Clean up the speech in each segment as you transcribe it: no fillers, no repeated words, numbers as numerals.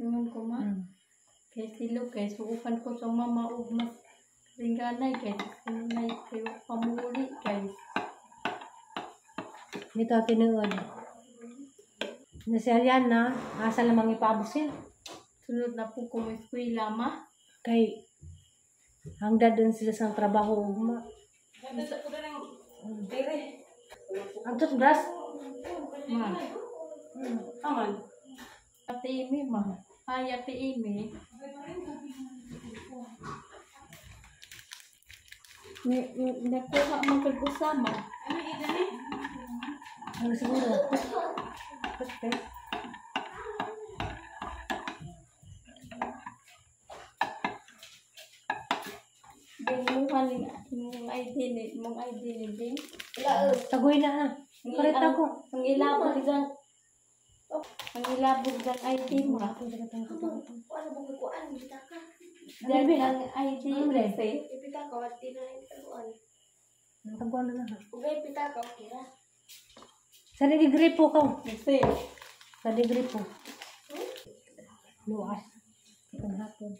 Ingon ko ma. Kay silo kay suukan ko sa mama ug mas ringganay kay sinunay kay pamuli kay. Nito tinuod. Na si Ariana, asa lamang ipabos siya. Sunod na po ko mo eskwela ma. Kay hangda din sila sa trabaho ugma. Ang toothbrush? Ma. Aman. Ate Amy ma. Ay, Ate Amy. Ni, ni, nakuha man kag usama. Ano siguro? Toothpaste. Bing mo haling imong ID ni imong ID ni Bing. Tagoy na ha. Karita ko. Ang ilabog dyan. Ang ilabog dyan ID mo. Ano ba kuan bitaka? Dyan ang ID Ano ba? kasi. Ipitaka wat di na taguan. Taguan na ha. Ugay pitaka okay ra. Sa degree po ko. Kasi. Sa degree po. Luas. Itong hapon.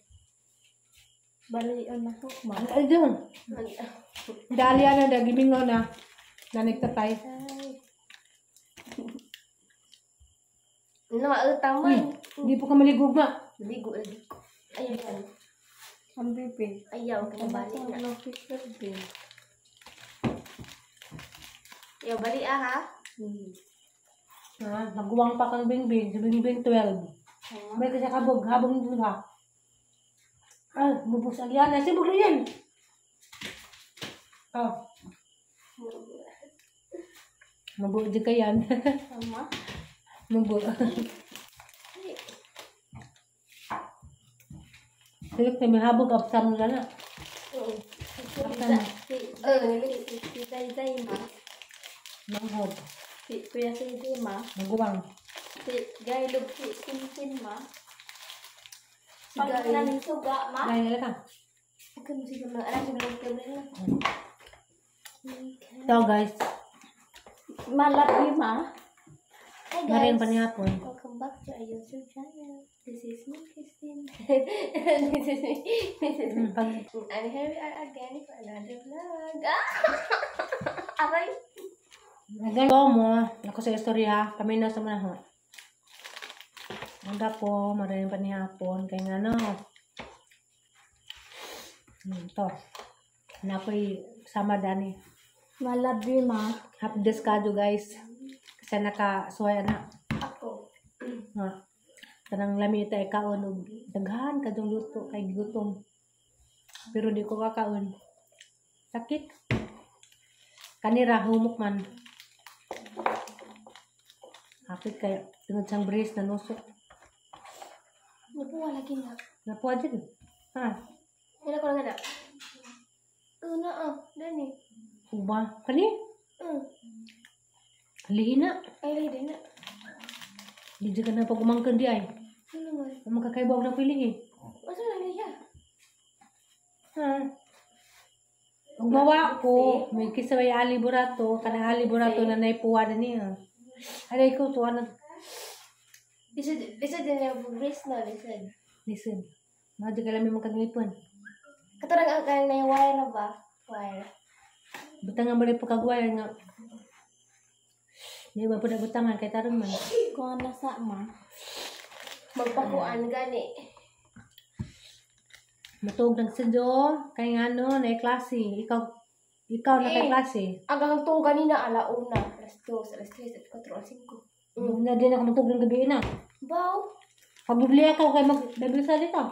Balion na ko ma. Ay, doon. Dali na, dagimingo na. Nanigtatay. Ano mautang man? Hindi po ka maligog ma. Ligo lagi ko. Ayaw. Ang bibi. Ayaw ka balik na. No picture din. Ayaw bali ah ha. Ha, naguwang pa kang bingbing. Si Bingbing 12. May kasi kabog. Habog nito ha. Ay, bubus agyan. Sibog na yan. Oh. Mabuo di ka yan. Tama. Mabuo. Silik na may habog. Absam na na. Oo. Absam na. Si si Zay ma. Manghod. Si Kuya Zay ma. Maguwang. Si Gailog si Sinsin ma. Si Gay. Pag naning suga ma. Ay, nila ka. Okay mo sige mga alam siguro ko na. So guys, Malabi ma. Hi guys. Marian pa niya hapon. Welcome back to our YouTube channel. This is me, Christine. This is me. This is me. Pag, And here we are again for another vlog. Ah! Aray! Again, mo, ako sa istorya, kami na sa mga ho. Ang ko, marian pa niya hapon, kaya nga no. To. Na ako'y sama dani. Malabi ma. Half desk kadyo guys. Kasi nakasuway na. Ako. Nga. Kanang lami ta ikaon og daghan kadtong luto kay gutom. Pero di ko kakaon. Sakit. Kanira humok man. Hapit kay tungod sang brace na nusok. Napuwa lagi na. Napuha dyan. Ha? Wala ko lang na. Una ah. Dani. Uba. Kani? Lihina. Ay, lady na. Di ka na pag umangkan di ay. Ano man? Ang makakaibaw na pili eh. Masa na niya? Ha? Ug mawa ko, may kisa may ali burato, kanang ali burato na naipuwa na niya. Aray ko, tuwa na. Lisod, lisod din yung brace na, lisod. Listen, mga di ka lang may magkagipon. Katarang ang kalang na yung wire na ba? Wire. Butangan ba rin pagkagwire nga? Di ba po na butangan kay taron man. Kuha na sa ma. Magpakuan gani. Matuog ng sidyo, kay nga no, na klase. Ikaw na kay Eh. klase. Ang ang tuong ganina, alauna, alas 2, alas 3, alas 4, alas 5. Na din ako matug ng gabi na. Baw. Pagbibli ako kay mag sa dito.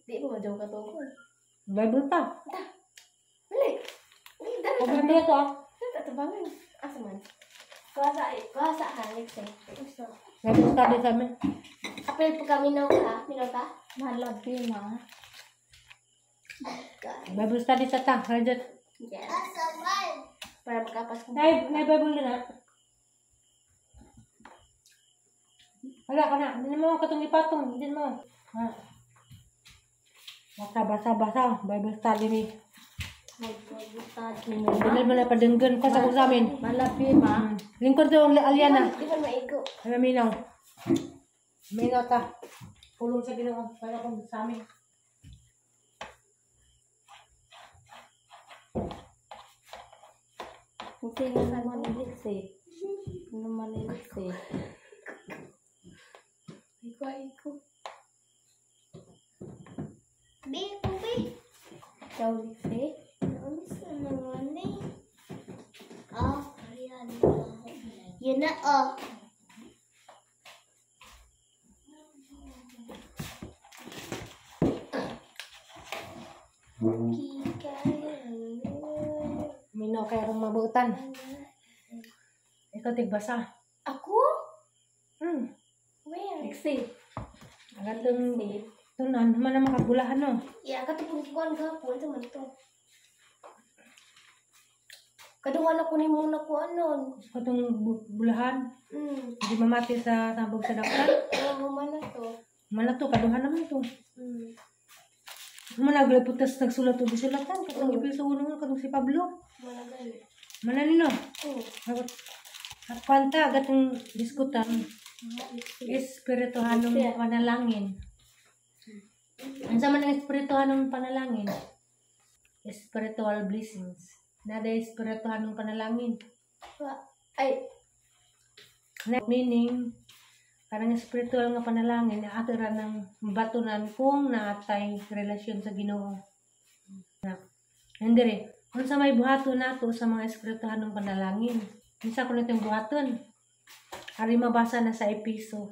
Di ba madyaw ka tungkol? Bible pa. Wala. Wala, dami. Pagbibli ako ah. Dami, tabangan. Asa man? Kuha sa ha, next eh. Gusto. Bible study kami. Apil po kami minaw ka? Minaw ka? Malabi ma. Bible study sa ta. Rajat. Yes. Para makapas kong Nay, Bible din ah. Wala ka na. Hindi mo katong ipatong. Hindi mo. Ha. Basa, basa, basa. Bible study ni. Bible study ma. Hindi mo na padenggan ko sa kusamin. Malabi ma. Lingkod to ang Aliana. Di ba maigo? Ay, minaw. Minaw ta. Pulong sa Ginoo para kung sa amin. Kasi nga naman ilikse. Ano man ilikse. Igo, igo. Bi, bi. Ikaw likse. Unsa naman eh? Oh, ayan. Yun na, oh. Minaw kay akong mabutan. Ikaw tigbasa. Ako? Where? Likse. Agatong tunan man na makagulahan no. Ya, katong kuan gapon sa man to. Kadungan ako ni muna ko anon. Katong bulahan, di mamati sa tabog sa daklan. Oh, humana to. Mana to kaduhan naman to. Mana putas nagsulat og gisulatan katong episode 1 katong si Pablo. Humana gali. Mana nino? Oh. At kwanta gatong diskutan espirituhanong panalangin. Unsa man ang espirituhanong panalangin? Spiritual blessings. Nada espirituhanong panalangin. Ay, Na meaning kanang spiritual nga panalangin ato ra ng batunan kung naatay relasyon sa Ginoo. Na. Andre, unsa may buhaton nato sa mga espirituhanong panalangin? Unsa kuno itong buhaton? Ari mabasa na sa Episo.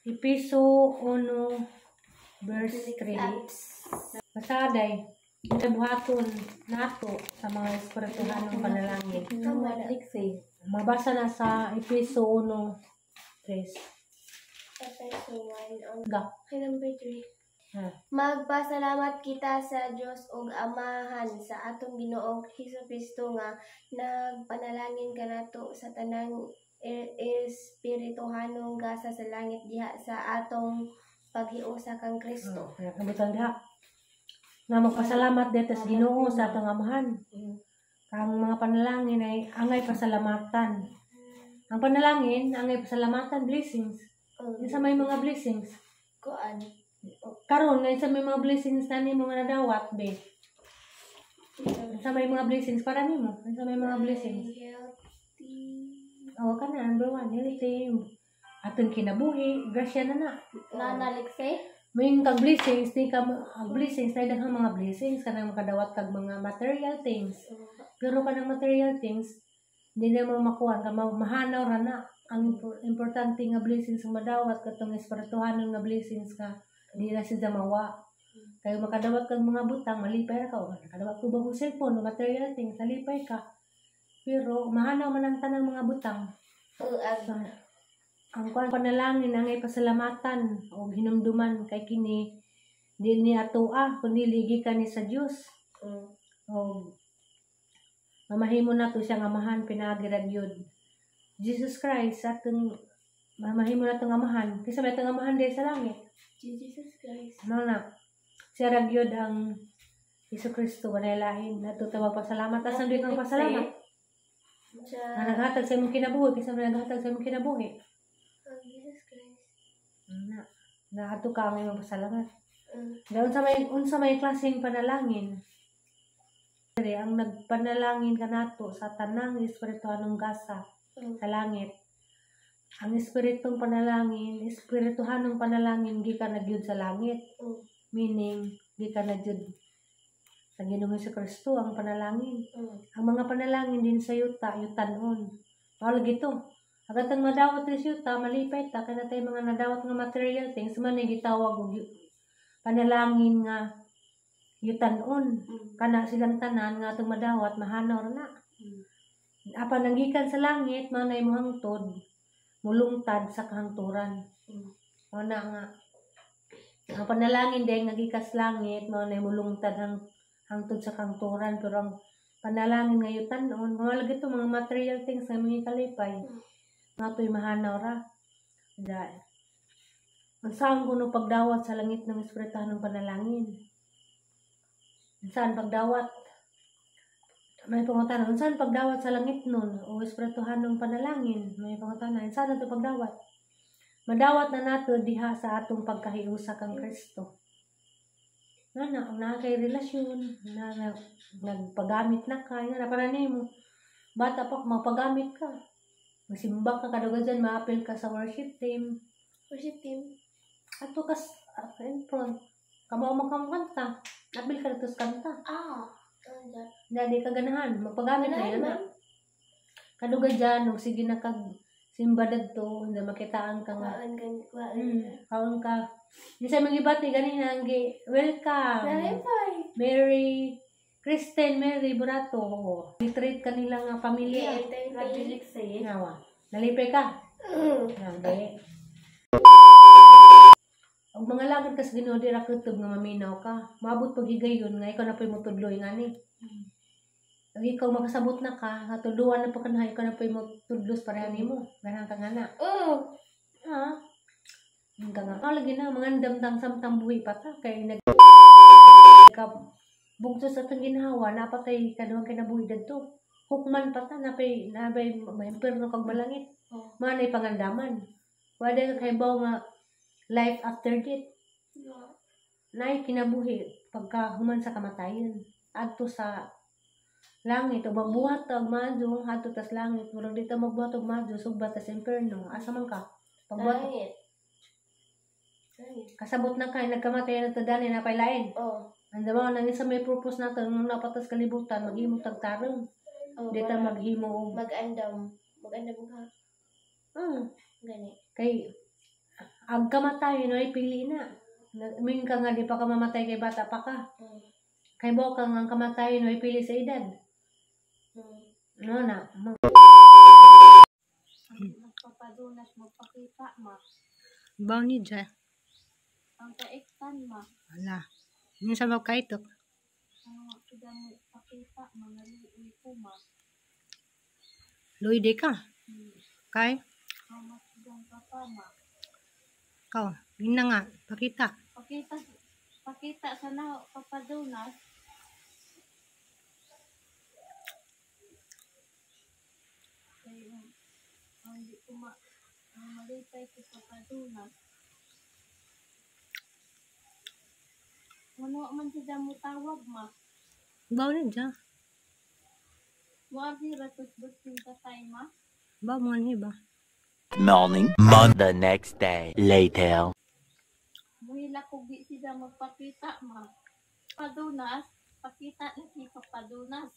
Episo 1 verse 3. Apps. Basta day, unsa buhaton nato sa mga espirituhanong panalangin? Ano man likse. Mabasa na sa Episo 1:3. Episo 1. Ang Ga. okay, number 3. Ha. Magpasalamat kita sa Dios ug Amahan sa atong Ginoong Hesukristo nga nagpanalangin kanato sa tanang espirituhanong gasa sa langit diha sa atong paghiusa kang Kristo. Oh, kaya kabutan diha. Nga magpasalamat dito sa Ginoo sa atong Amahan. Ang mga panalangin ay angay pasalamatan. Ang panalangin angay pasalamatan, blessings. Unsa may mga blessings? Kuan. Karon nga sa may mga blessings na nimo nga nadawat be. Unsa may mga blessings para nimo? Unsa may mga blessings? Healthy. Oh, kana number 1, healthy. Atong kinabuhi, grasya na na. Nana likse. May kag blessings, di ka ang blessings na daghang mga blessings kanang makadawat kag mga material things. Pero kanang material things di na mo makuha ka mahanaw ra na. Ang importante nga blessings nga madawat katong espirituhanon nga blessings ka di na siya mawa. Kay makadawat kag mga butang malipay ra ka, o makadawat ko bagong cellphone o material things malipay ka. Pero mahanaw man ang tanang mga butang. Ag Ang kuan panalangin ang ipasalamatan og hinumduman kay kini dili ni atoa kundi gikan ni sa Dios. Og mamahimo nato siyang amahan pinaagi ra gyud Jesus Christ atong mamahimo natong amahan kaysa may atong amahan diri sa langit. Jesus Christ. Mao na siya ra gyud ang Hesus Kristo, walay lain nato tawag pasalamat. Asa di kang pasalamat? Sa Nga naghatag sa imong kinabuhi, kaysa may naghatag sa imong kinabuhi. Ang Jesus Christ. Na naadto ka ang imong pasalamat. Dayon unsa may klaseng panalangin? Dire ang nagpanalangin kanato sa tanang espirituhanong gasa sa langit. Ang espiritong panalangin, espirituhanong panalangin gikan na gyud sa langit. Meaning gikan na gyud sa Ginoong Kristo ang panalangin. Ang mga panalangin din sa yuta, yutanon. Mao lagi to. Agatang madawat ni sa yuta, malipay ta kana tay mga nadawat nga material things man ay gitawag og panalangin nga yutanon. Kana silang tanan nga atong madawat mahanaw ra na. Apan ang gikan sa langit man ay mohangtod, mulungtad sa kahangturan. Mao na nga ang panalangin dahil nga gikas langit mao na mulungtad hangtod sa kahangturan, pero ang panalangin nga yutanon, mga lagi to mga material things nga mga kalipay, nga to'y mahanaw ra. Dahil ang saan kuno pagdawat sa langit ng espirituhanong panalangin? Ang saan pagdawat? May pangutana, unsa ang pagdawat sa langit nun o espirituhanong panalangin? May pangutana, unsa na to pagdawat? Madawat na nato diha sa atong pagkahiusa kang Kristo. Na na, na kay relasyon, na, na nagpagamit na ka, na para nimo. Bata pa, mapagamit ka. Masimba ka kaduga dyan, maapil ka sa worship team. Worship team. Ato ka in front. Kamo mo kang kanta. Apil ka dito sa kanta. Ah. Ano dyan? Na di ka ganahan, mapagamit na Ganahan, yun. ma'am. Kaduga dyan, ug sige na kag simba dadto, na makitaan ka nga. Waan ka. Waan ka. Kaon ka. Minsan magibati ganina ang gi welcome. Nalipay. Mary Kristen Mary Burato. Oo. Gi-treat kanila nga pamilya. Okay, Nabilik sa'yo. Nawa. Nalipay ka. Nabi. Og mga lagad kas Ginoo di ra kutob nga maminaw ka. Maabot pag higayon nga ikaw na po'y motudloy ngani. Ug ikaw makasabot na ka, katudluan na pa ka na, ikaw na po'y motudlos pareha nimo. Ganahan ka nga na. Oh. Ha? Ka nga. Ah, lagi na, mga andam samtang buhi pa ta. Kay nag ka bugto sa atong ginhawa, napatay kaduhang kinabuhi dadto. Hukman pa ta, napay, napay, may impierno kag malangit. Oh. Manay pangandaman. Wala ka kaibaw nga life after death. Nay kinabuhi pagka human sa kamatayon. Adto sa langit o magbuhat og madyo adto tas langit, murag dito magbuhat og madyo sugba tas impierno. Asa man ka pagbuhat? Langit. Langit. Kasabot na kay nagkamatay na ta dani na paylain. Oh. Anda mo nang isa may purpose nato nung napatas kalibutan maghimo tag tarong. Oh, Di ta para maghimo og mag-andam. Mag-andam ka. Gani. Kay ang kamatayon ay pili na. Min ka nga di pa ka mamatay kay bata pa ka. Kay bo ka nga ang kamatayon ay pili sa edad. No na. Magpapadunas, magpakita, ma. Baw ni ja. Ang kaiktan, ma. Wala. Yung sa mga kaitok. Ang sila mo pakita, mga luoy ko, ma. Luoy di ka. Kay? Ang masigang ka pa, ma. Ikaw. Yun na nga. Pakita. Pakita, pakita sa na, papadunas. Kay, ang di ko ma, ang malipay ko papadunas. Ano man sila mo tawag, ma? Baw ni ja. Wa si ratot yung tatay, ma? Baw mo ni ba? Morning, mon the next day, later. Muhila ko di sila magpakita, ma. Padunas, pakita na si Papadunas.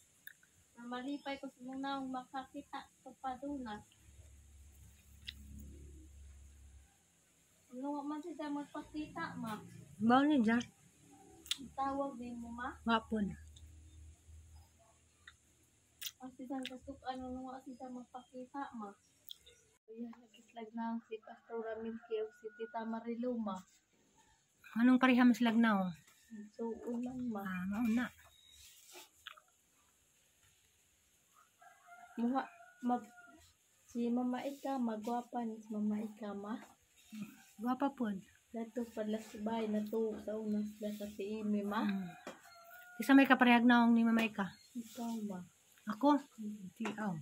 Malipay ko sa mga makakita sa Papadunas. Ano man sila magpakita, ma? Baw ni ja. Tawag din mo, ma? Wapon. Ang silang kasukan, ano nga sila magpakita, ma? Ayan, nagitlag na si Pastora Milky o si Tita Marilu, ma. Anong pareha mas lagnaw? So, ulan, ma. Ah, mauna. Muha, mag, si Mama Ika, magwapa ni si Mama Ika, ma. Gwapa pod. Dato padla sa bahay na to, sa una sila sa si Amy, ma. Isa may kaparehag naong ni Mama Ika. Ikaw, ma. Ako? Di, aw.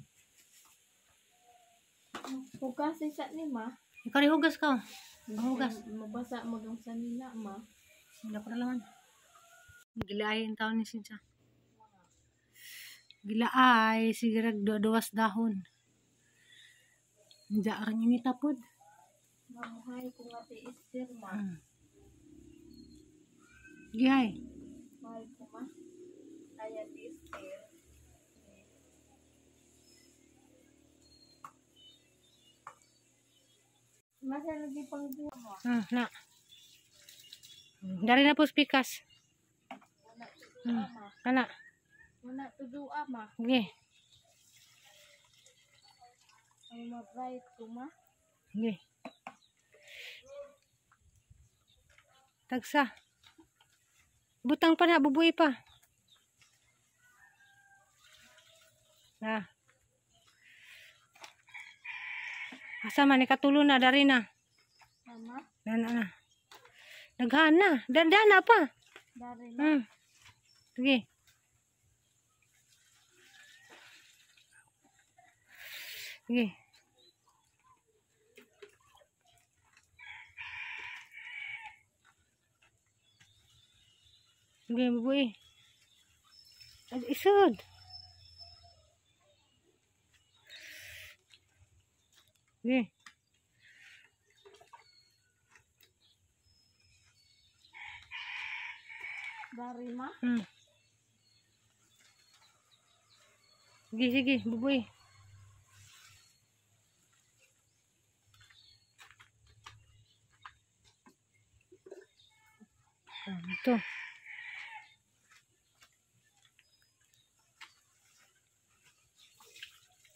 Hugasin sa ni, ma. Ikaw rin hugas ka. Ang hugas. Mabasa magang sa nila, ma. Hindi ko na laman. Gilaay ang taon ni Sinsa. Gilaay, sige rag duwas dahon. Diya arang inita pod. Mamuhay ko nga si Esther, ma. Gihay. Mahal ko, ma. Kaya si Esther. Masa lagi pang buha, ma. Ah, na. Dari na po spikas. Wala tudua, ma. Kana. Wala tudua, ma. Sige. Ang ma-bright ko, ma. Sige. Tagsa. Butang pa na, bubuhi pa. Ah. Asa man, ikatulo na, dari na. Mama, Dana na. Naghaan na. Dandana pa. dari na. Sige. Sige. Sige, bubuy. Ay, isod. Sige. Dari ma. Sige, sige, bubuy. Ah, ito.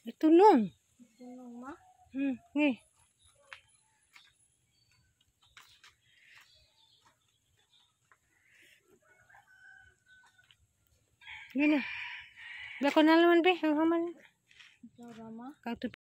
Ito nung. Tunong ma. Sige. Sige na. Bako na naman, be. Ang haman. Ikaw ra ma. Katup